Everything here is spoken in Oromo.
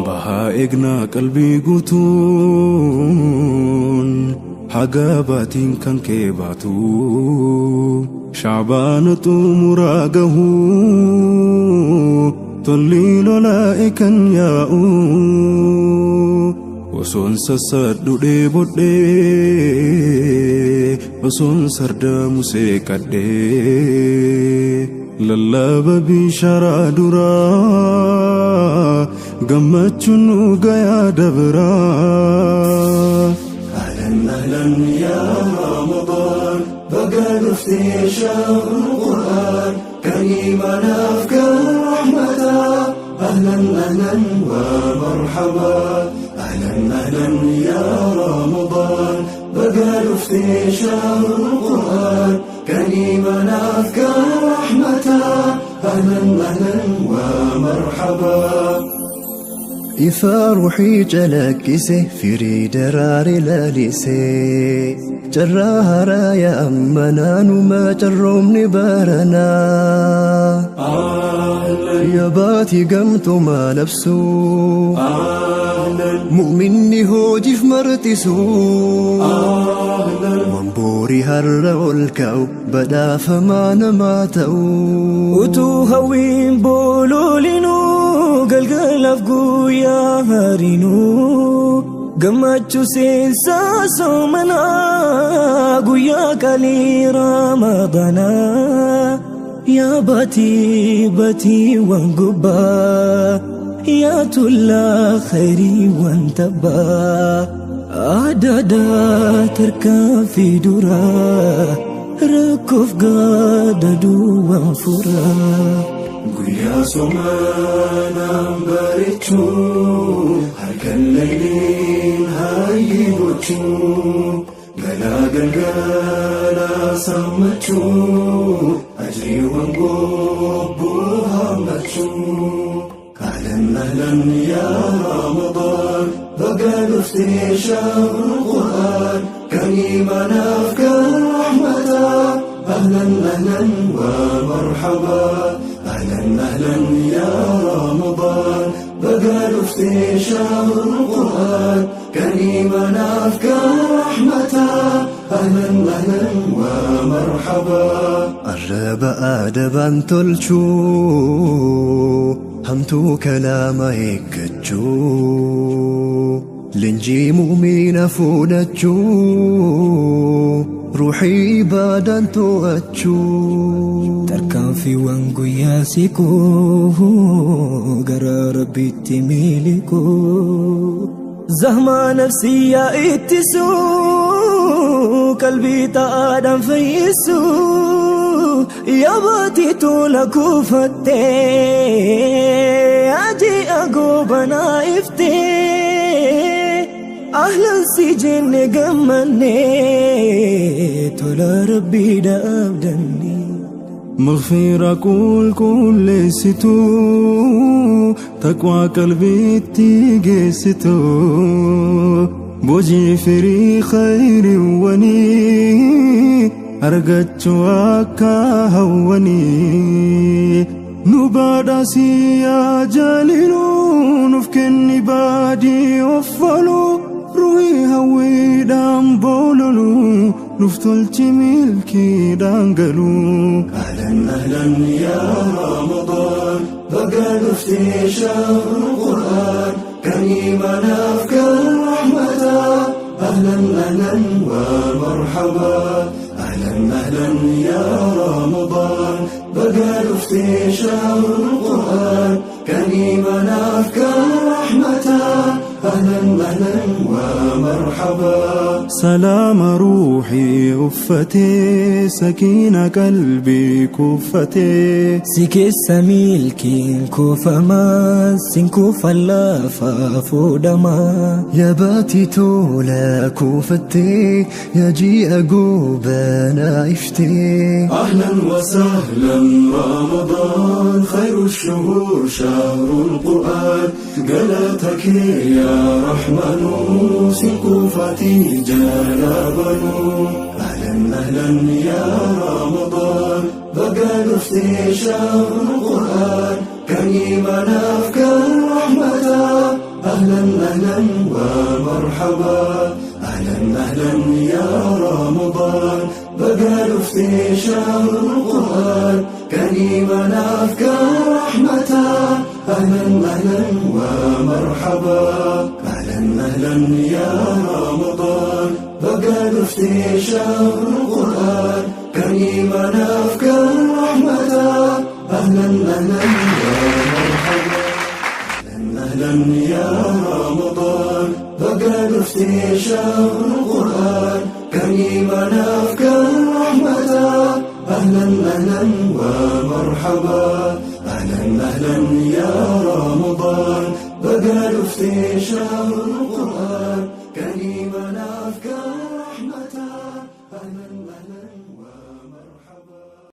Bahaa eegnaa qalbii guutuun haga baatiin kan kee baatu Shacbaana xumuraa gahuu tolli lolaa'e kan yaa'u osoon sassadhu dheebodhee osoon sardaamu seeqadhee lallaba bisharaa duraa gammachuun nu gayaa dabraa. أهلا أهلا يا رمضان، baga dhuftee شهر القرآن كريما أفكار رحمة. أهلا أهلا ومرحبا، أهلا أهلا يا رمضان، baga dhuftee شهر القرآن كريما أفكار رحمة. أهلا أهلا ومرحبا. Ifaa ruuxii calaqqise, firii daraare laalise, carraa haraaya ammanaanumaa carroomni baranaa. Yaa baatii gamtumaa labsuu, mu'minni hojiif marxisu, wamboorii har'a ol ka'u badhaafamaa namaa ta'u. Utuu hawwiin boloolinuu, galgalaaf guyyaa harinuu, gammachuu seensaa soomanaa, guyyaa qalii Ramadaanaa. Yaa baatii baatiiwwan gubbaa, yaa tullaa khayriiwwan tabbaa, adadaa tarkaanfii duraa, rakkoof gaadaduuwwan furaa. Guyyaa soomanaan bareechuu, halkan layliin hayyii gochuu, galaa galgala sammachuu, ajriiwwan gobbuu hammachuu. أهلا أهلا يا رمضان، baga dhuftee شهر القرآن كريما أفكار رحمة. أهلا أهلا ومرحبا، أهلا أهلا يا رمضان، baga dhuftee شهر القرآن كريما أفكار رحمة. أهلا أهلا ومرحبا. Arraba adabaan tolchuu, hamtuu kalaama eeggachuu, leenjii mu'mina fudhachuu, ruuxii ibaadaan to'achuu. Tarkaanfiiwwan guyyaa siquu, gara Rabbiitti miliquu, zahmaa nafsiyyaa ittisuu, qalbii ta'aadhaan fayyisuu. Yaa baatii tola kuufattee, aji'a goobanaa iftee, ahlan si jenne gammannee, tola Rabbii dhaabdanne. مغفرة qulqulleessitu, taqwaa qalbiitti geessitu, bojii firii khayriiwwanii argachuu akka hawwanii. Nu badhaasii yaa jaliiluu, nuuf kenni baadii offaluu, ruhii hawwiidhaan bololuu, nuuf tolchi milkiidhaan galuu. أهلا أهلا يا رمضان، baga dhuftee شهر القرآن كريما أفكار رحمة. أهلا أهلا ومرحبا، أهلا أهلا يا رمضان، baga dhuftee شهر القرآن كريما أفكار رحمة. أهلا أهلا ومرحبا. Salaama ruuhii uffatee, sakiina qalbii kuufatee. Si keessa milkiin kuufamaa, siin kuufan lafaa fuudhamaa. Yaa baatii tola kuufattee, yaa ji'a goobanaa iftee. أهلا وسهلا رمضان، خير الشهور شهر القرآن. قالتك يا رحمن، سكوفتي جلبن. أهلا أهلا يا رمضان، بقى نفتي شهر القرآن، كريم أفكار رحمة. أهلا أهلا ومرحبا، أهلا أهلا يا رمضان، بقى نفتي شهر القرآن، كريم أفكار رحمة. أهلا أهلا ومرحبا، أهلا أهلا يا رمضان، بقى نفتي شهر القرآن، كريم أفكار رحمة. أهلا أهلا ومرحبا، أهلا يا رمضان، بقى نفتي شهر القرآن، كريم أفكار رحمة. أهلا أهلا ومرحبا، أهلا أهلا يا رمضان، بقى نفتي شهر القرآن، كريم أفكار.